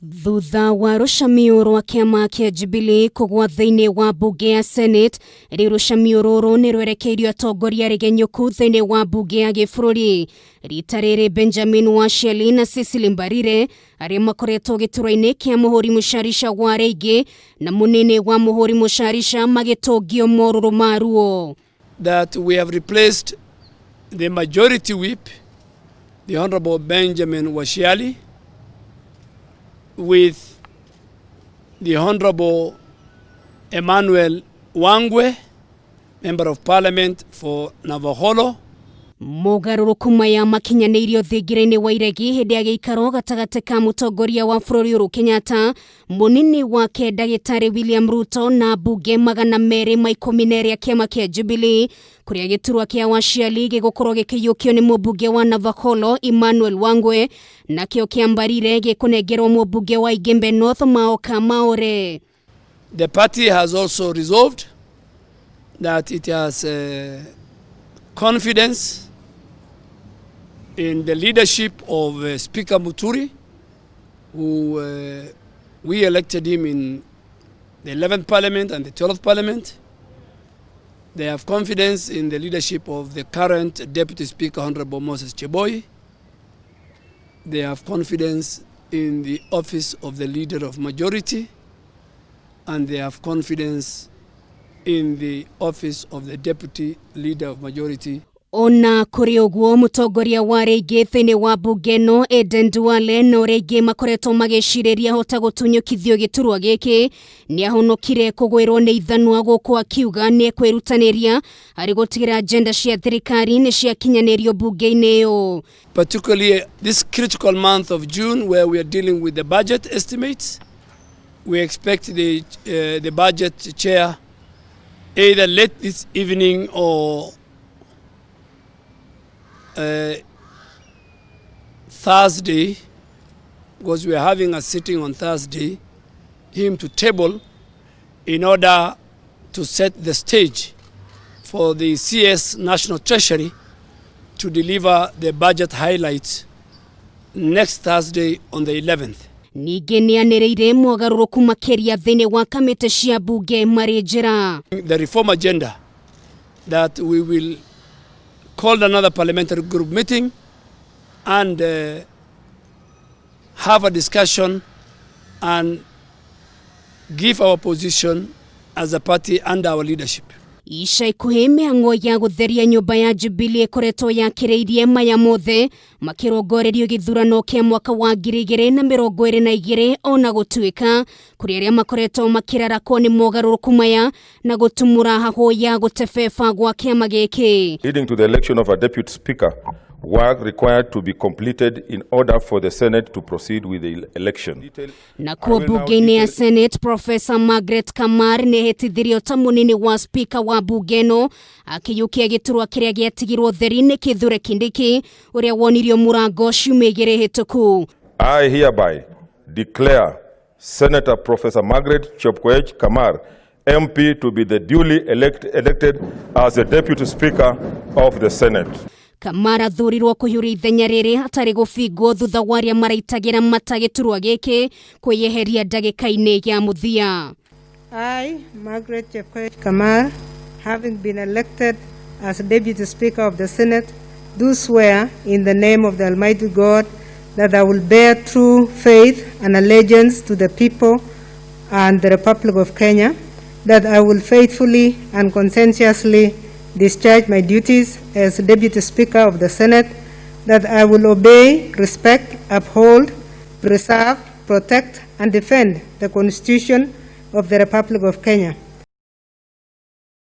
Thutha wa rũcamio rwa kĩama kĩa Jubilee kũgwa thĩinĩ wa mbunge ya Senate, rĩu rũcamio rũrũ nĩ rwerekeirio atongoria aregenyũku thĩinĩ wa mbunge ya gĩbũrũri. Rita rĩrĩ Benjamin Washiali na Cecily Mbarire arĩa makoretwo gĩturwa-inĩ kĩa mũhũri mũcarica wa rĩingĩ na mũnene wa mũhũri mũcarica magĩtũngio morũrũ maruo. That we have replaced the majority whip, the Honorable Benjamin Washiali, with the Honorable Emmanuel Wangwe, Member of Parliament for Navakholo. Mogarũrũku maya makinyanĩirio thingira-inĩ wa iregi hĩndĩ ya gĩikaro gatagatĩ ka mũtongoria wa bũrũri Uhuru Kenyatta, mũnini wake ndagĩtarĩ William Ruto na mbunge 212 a kĩama kĩa Jubilee, kũrĩa gĩturwa kĩa Washiali gĩgũkorwo gĩkĩiyũkio nĩ mũmbunge wa Navakholo Emmanuel Wangwe, nakĩo kĩa Mbarire gĩkũnengerwo mũmbunge wa Igembe North Maoka Maore. The party has also resolved that it has confidence in the leadership of Speaker Muturi, who we elected him in the 11th Parliament and the 12th Parliament. They have confidence in the leadership of the current Deputy Speaker, Honorable Moses Cheboi. They have confidence in the office of the Leader of Majority, and they have confidence in the office of the Deputy Leader of Majority. Ona kũrĩ ũguo, mũtongoria wa rĩingĩ thĩinĩ wa mbunge ĩno Aden Duale na ũrĩa aingĩ makoretwo magĩcirĩria hota gũtunyũkithio gĩturwa gĩkĩ nĩ ahonokire kũgwĩrwo nĩ ithanwa gũkũ akiuga nĩ ekwĩrutanĩria harĩ gũtigĩra agenda cia thirikari nĩ ciakinyanĩrio mbunge-inĩ ĩyo. Particularly this critical month of June, where we are dealing with the budget estimates. We expect the budget chair either late this evening or Thursday, because we are having a sitting on Thursday, him to table in order to set the stage for the CS National Treasury to deliver the budget highlights next Thursday on the 11th. Ningĩ nĩ anĩrĩire mogarũrũku makĩria thĩinĩ wa kamĩtĩ cia mbunge marĩ njĩra. The reform agenda, that we will call another parliamentary group meeting and have a discussion and give our position as a party under our leadership. Ica ikuhĩ mĩhang'o ya gũtheria nyũmba ya Jubilee ĩkoretwo yakĩrĩirie maya mothe makĩrongorerio gĩthurano kĩa mwaka wa 2022, ona gũtuĩka kũrĩ arĩa makoretwo makĩrarakwo nĩ mogarũrũku maya na gũtumũra hahũ ya gũtebeba gwa kĩama gĩkĩ. Leading to the election of a deputy speaker, work required to be completed in order for the Senate to proceed with the election. Nakuo mbunge-inĩ ya Senate, Professor Margaret Kamar nĩ ehĩtithirio ta mũnini wa speaker wa mbunge ĩno akĩiyũkia gĩturwa kĩrĩa gĩatigirwo theri nĩ Kithure Kindiki ũrĩa wonirio mũrango ciumia 2 hĩtũku. I hereby declare Senator Professor Margaret Chepkoech Kamar, MP, to be the duly elected as the Deputy Speaker of the Senate. Kamar athurirwo kũhiũria ithenya rĩrĩ hatarĩ gũbingwo thutha wa arĩa maraitagĩra mata gĩturwa gĩkĩ kwĩyeheria ndagĩka-inĩ ya mũthia. I, Margaret Chepkoech Kamar, having been elected as Deputy Speaker of the Senate, do swear in the name of the Almighty God that I will bear true faith and allegiance to the people and the Republic of Kenya, that I will faithfully and conscientiously discharge my duties as Deputy Speaker of the Senate, that I will obey, respect, uphold, preserve, protect, and defend the Constitution of the Republic of Kenya.